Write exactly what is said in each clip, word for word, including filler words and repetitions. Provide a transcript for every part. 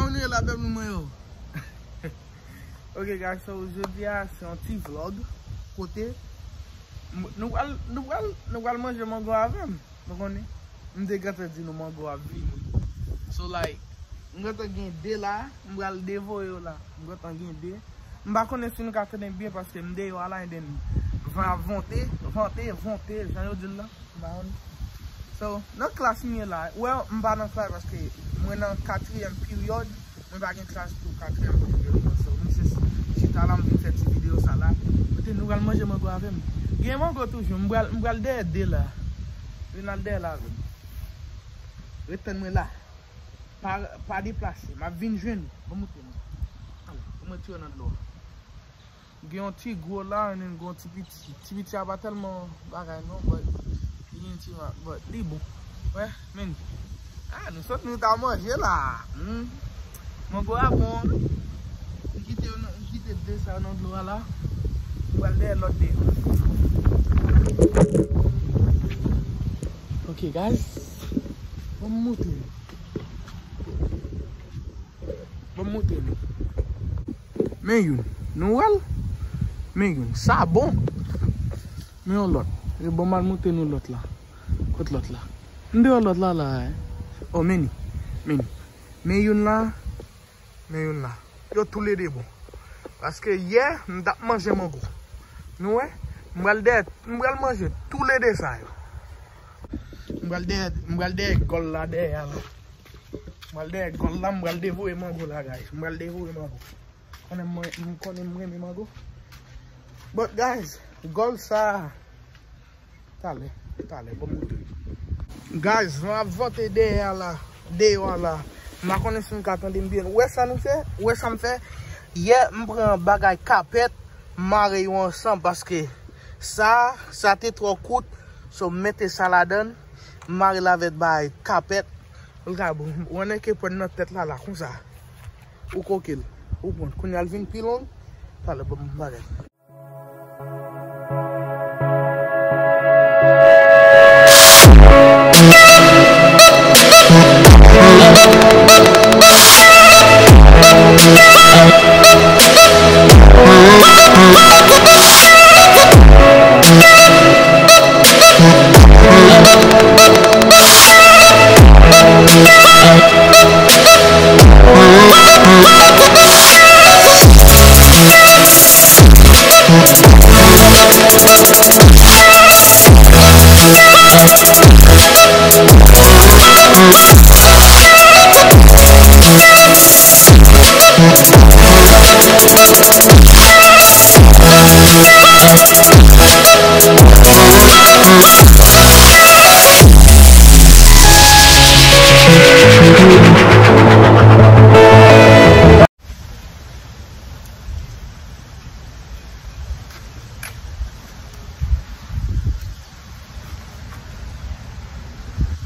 Kounye la, pèp mwen yo. Ok, guys, so jodi a se yon ti vlog kote m- nou pral nou pral nou pral manje mango avè m. Nou konnen? M te gentan di nou mango ap vini. So, like, m gentan gen de la, m pral devoye yo la. M gentan gen de. M pa konnen si nou ka tande m byen paske m deyò a la, and then van ap vonte, vante, vonte, jan yo di l la. M pa konn. So, nan klas m ye la. Well, m pa nan klas paske mwen nan katriyèm peryòd. Mwen pa gen klas pou katriyèm peryòd nan. So, m jis chita la, m vin fè ti videyo sa la. Kote nou pral manje mango avè m. Gen mango toujou. M pral, m pral dèyè de la. Vin al dèyè la avè m. Ret tann mwen la. Pa, pa deplase. M ap vin jwenn ou. Ban m montre nou. Ban mwen tire nan dlo a. Gen yon ti gwo la, and then gen yon ti piti. Ti piti a pa tèlman bagay non, but li gen ti ma-, but li bon. Wè, men. Ah, nou sot nou ta manje la. Hmm. Mango a bon. M kite yo nan, m kite de sa yo nan dlo a la. M pral dèyè lòt de yo. Ok, guys. Ban m montre nou. Ban m montre nou. Men youn. Nou wè l? Men youn. Sa bon. Men yon lòt. E bon, m al montre nou lòt la. Kot lòt la? M deyò lòt la la, eh. Oh, men li. Men li. Men youn la. Men youn la. Yo toulede bon. Paske yè, m t ap manje mango. Nou wè? M pral dèyè, m pral manje toulede sa yo. M pral dèyè, m pral dèyè gòl la dèyè a la. M pral dèyè gòl la, m pral devoye mango la, guys. M pral devoye mango. Konnen mwen, m konnen m renmen mango. But, guys, gòl sa, talè, talè, bon, m montre. Guys, van ap vante dèyè a la, deyò a la. M pa konnen si n ka tande m byen. Ou wè sa nou fè? Ou wè sa m fè? Yè, m pran bagay kapèt, m mare yo ansanm paske sa, sa te twò kout. So, m mete sa ladan, m mare l avèk bagay kapèt. Ou ka bon, ou annik pran nan tèt la, la, konsa. Ou koke l. Ou pran. Kounye a l vin pi long. Talè, bon, bagay.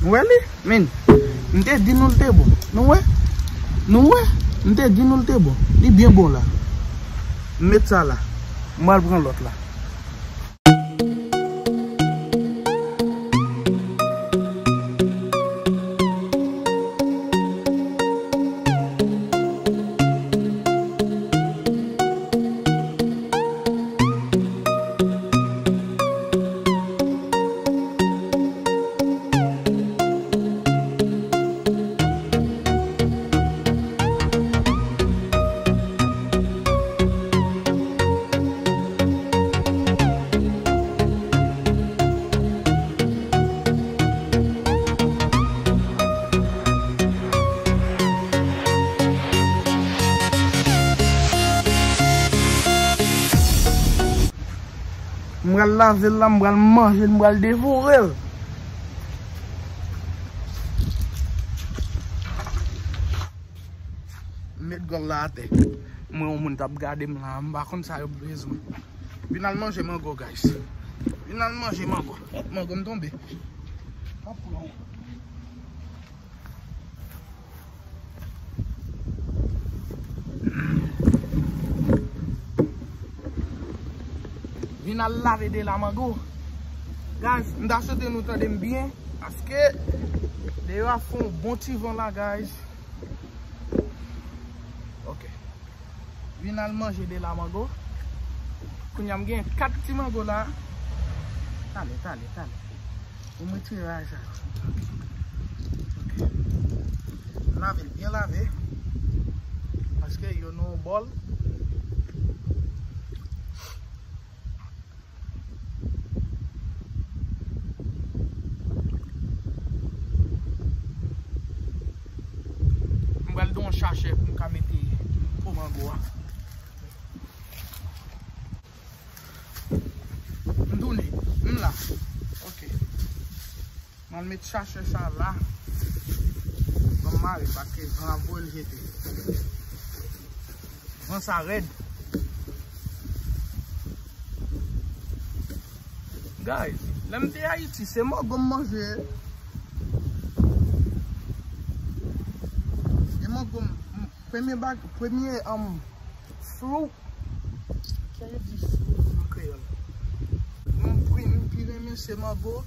Nou wè li? Men, m te di nou l te bon. Nou wè? Nou wè? M te di nou l te bon. Li byen bon la. M met sa la. M al pran lòt la. M pral lave l la, m pral manje l, m pral devore l. M met gòl la atè. Mwen, yon moun t ap gade m la, m pa konn sa yo bezwen. Vin al manje mango, guys. Vin al manje mango. Mango m tonbe. Pa pran. Vin al lave de la mango. Guys, m ta swete nou tande m byen, paske deyò a fè yon bon ti van la, guys. Ok. Vin al manje de la mango. Kounye a m gen kat ti mango la. Tale, tale, tale. Pou m retire raj la. Ok. Lave l byen lave. Paske yo nan yon bòl. M pral gen yon sachè pou m ka mete po mango a. M tounen. M la. Ok. M al met sachè sa la. Ban m mare paske van ap voye l jete. Van sa rèd. Guys, lè m te Ayiti, se mango m manje. E mango m, m, premye bag, premye, um, fruit. Can you di fruit an kreyòl? Mwen pi, m pi renmen se mango.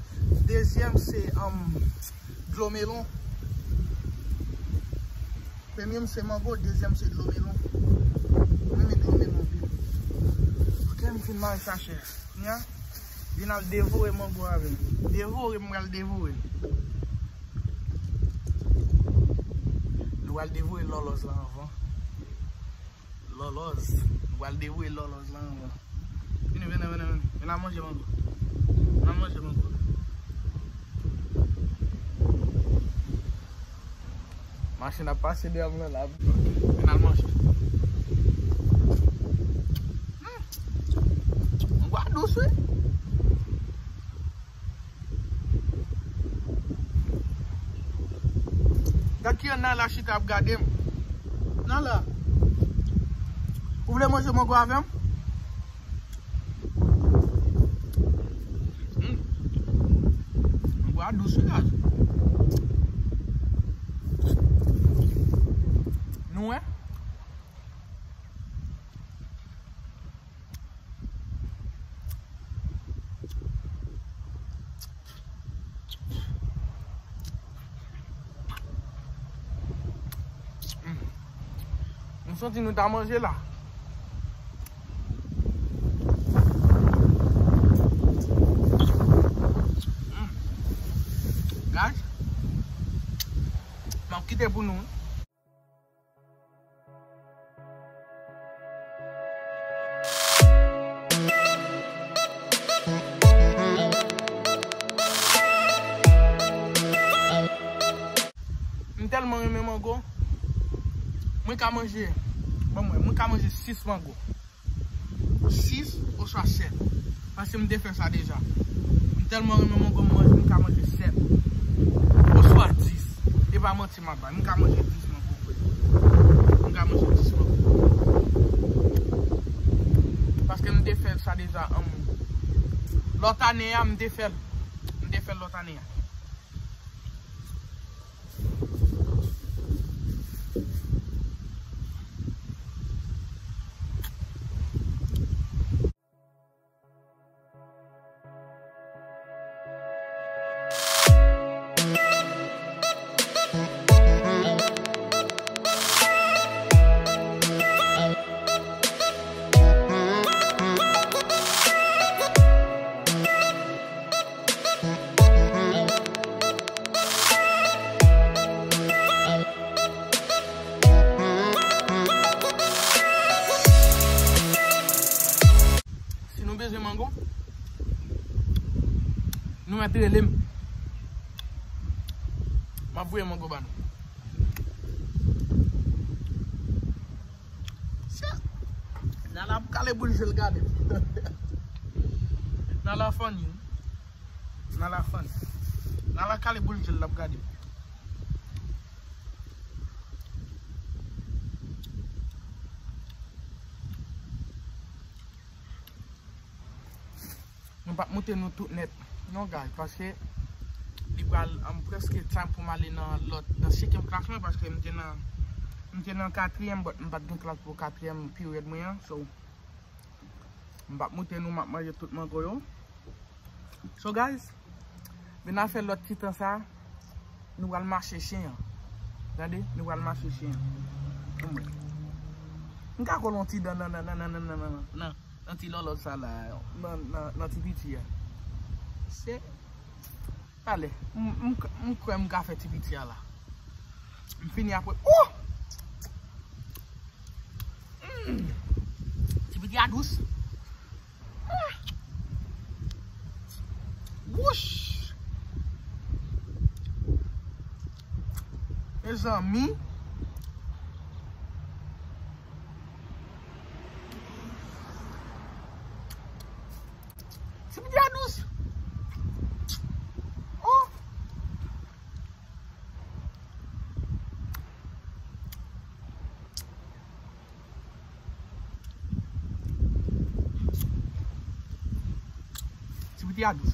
Dezyèm se, um, dlo melon. Premye m se mango, dezyèm se dlo melon. Mwen renmen dlo melon anpil. Ok, m fin mare sachè. Kounye a, vin al devore mango avè m. Devore, m pral devore. Nou pral devore lòlòz la anvan. Lòlòz. Nou pral dewoule lòlòz la anvan. Vini, vini, vini, vini. Vin al manje mango. Vin al manje mango. Machin ap pase dèyè m nan la. Vin al manje. Hmm. Mango a dous, wi. Gad kijan Nala chita ap gade m. Nala, ou vle manje mango avè m? Hmm. Mango a dous, wi, guys. Nou wè? M santi nou ta manje la. Mm. Guys, m ap kite pou nou. M tèlman renmen mango. Mwen ka manje, bon, mwen, mwen ka manje sis mango. Sis oswa sèt. Paske m te fè sa deja. M tèlman renmen mango, m manje, m ka manje sèt. Oswa dis. E pa manti m ap bay. M ka manje dis mango vre. M ka manje dis mango. Paske m te fè sa deja, ann. Lòt ane a, m te fè l. M te fè l lòt ane a. Si nou bezwen mango, nou mèt rele m. M ap voye mango ba nou. Nala ap kale boul je l gade m. Nala funny. Nala funny. Nala kale boul je l, l ap gade m. Mwen p ap montre nou tout nèt non, guys, paske li pral, um, prèske time pou m ale nan lòt, nan senkyèm klas mwen, paske m te nan, m te nan katriyèm, but m pa t gen klas pou katriyèm period mwen an, so, m p ap montre nou m ap manje tout mango yo. So, guys, vin al fè lòt ti tan sa. Nou pral mache chen an. Tande, nou pral mache chen an. Anmwey. M ka kole yon ti dan nan, nan, nan ti lòlòt sa la, nan, nan, nan ti piti a. Se, talè, m, m, m kwè m ka fè ti piti a la. M fini apre. Oh! Mm. Ti piti a dous. Wouch! Mezanmi. Ti piti a dous. Oh! Ti piti a dous.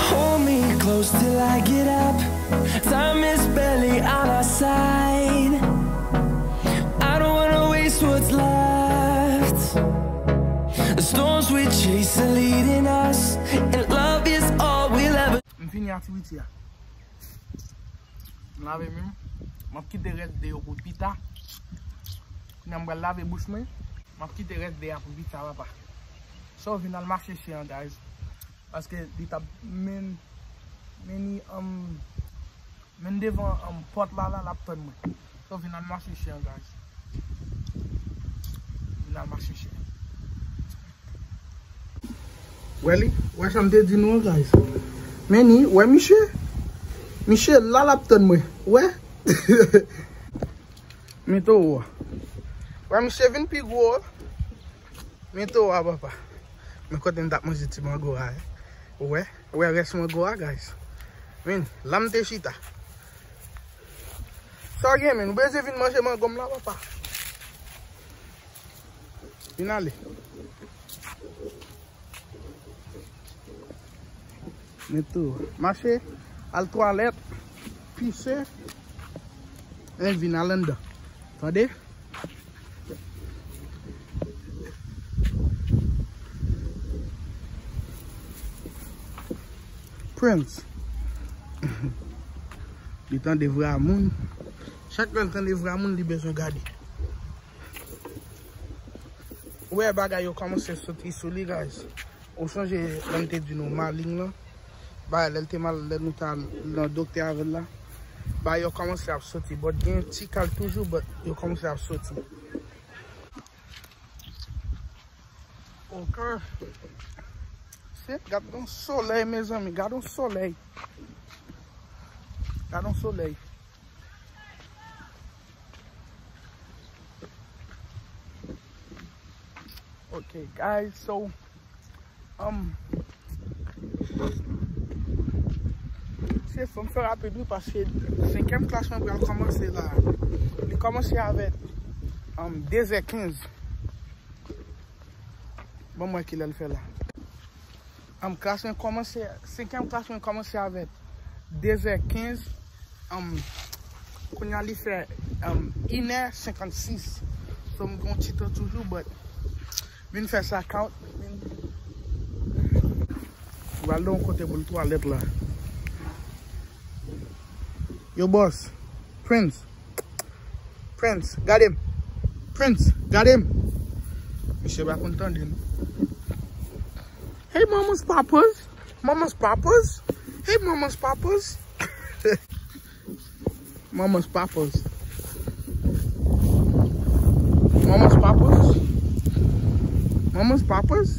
Hold me close till I get up. Time is barely on our side. I don't wanna waste what's left. The storms we chase are leading us, and love is all we'll ever. M fini aktivite a. M lave men m. M ap kite rès de yo pou pita. Kounye a m pral lave bouch mwen. M ap kite rès de a pou pita, papa. So, vin al mache chyen an, guys. Paske li t ap men, men li, um, men devan, um, pòt la, la, l ap tann mwen. So, vin al mache chyen an, guys. Vin al mache chyen. Wè li? Wè sa m te di nou an, guys. Men ni, wè misye? Misye la, l ap tann mwen. Wè? Men towo a. Wè misye vin pi gwo. Men towo a, papa. Men kote m t ap manje ti mango a, eh. Wè? Wè rès mango a, guys. Men, la m te chita. Sa w gen, men? Ou bezwen vin manje mango m la, papa? Vin ale. Men tou. Mache, al twalèt, pise, e vin al anndan. Tande? Prince. Li tande vwa moun. Chak lè l tande vwa moun, li bezwen gade. Ou wè bagay yo kòmanse soti sou li, guys. Ou sonje lè m te di nou maleng lan? Bagay lè l te mal, lè nou t al nan doktè avè l la. Bagay yo kòmanse ap soti. But gen ti kal toujou, but yo kòmanse ap soti. Ok. Se, gad yon solèy, mezanmi. Gad yon solèy. Gad yon solèy. Ok, guys, so, um, se fò m fè rapid, wi, paske senkyèm klas mwen pral kòmanse la. Li kòmanse avèk, um, de zè kenz. Ban m wè kilè l fè la. Ann, klas mwen kòmanse, senkyèm klas mwen kòmanse avèk de zè kenz. Ann, kounye a li fè, ann, inè senkannsis. So, m gen yon ti tan toujou, but vin fè sa, count. Vin. M pral nan yon kote pou l twalèt la. Yo, boss. Prince. Prince, gade m. Prince, gade m. Misye pa konn tande m. Hey, mamas, papas. Mamas, papas. Hey, mamas, papas. Mamas, papas. Mamas, papas. Mamas, papas.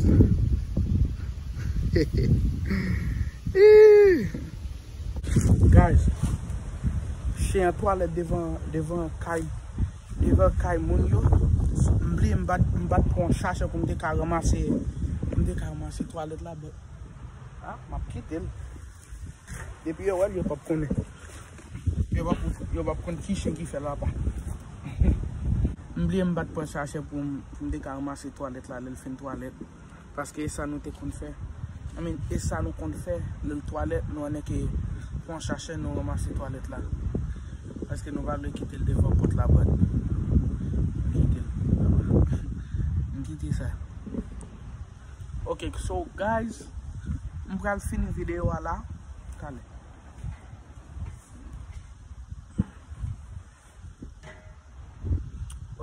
Ih. Guys, chen an twalèt devan, devan kay, devan kay moun yo. M bliye m pa t, m pa t pran chachè pou m te ka ranmase, pou m te ka ranmase twalèt la, but, ah, m ap kite l. Depi yo wè l, yo p ap konnen. Yo p ap, yo p ap konn ki chen ki fè l apa. M bliye m pa t pran chachè pou m, pou m te ka ranmase twalèt la, lè l fin twalèt. Paske e sa nou te konn fè. I mean, e sa nou konn fè, lè l twalèt, nou annik pran chache, nou ranmase twalèt la. Paske nou pa vle kite l devan pòt la, but m kite l. M kite sa. Ok, so guys, m pral fini videyo a la. Talè.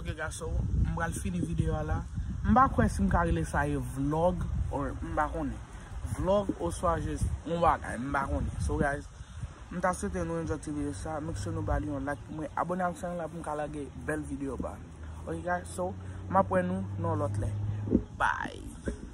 Ok, guys, so, m pral fini videyo a la. M pa kwè si m ka rele sa e vlog, or m pa konnen. Vlog, oswa jis yon bagay, m pa konnen. So, guys, m ta swete nou enjoy ti videyo sa. Make sure nou ba li yon like pou mwen. Abone ak chanèl la pou m ka lage bèl videyo ba. Ok, guys, so, m ap wè nou nan lòt lè. Bye.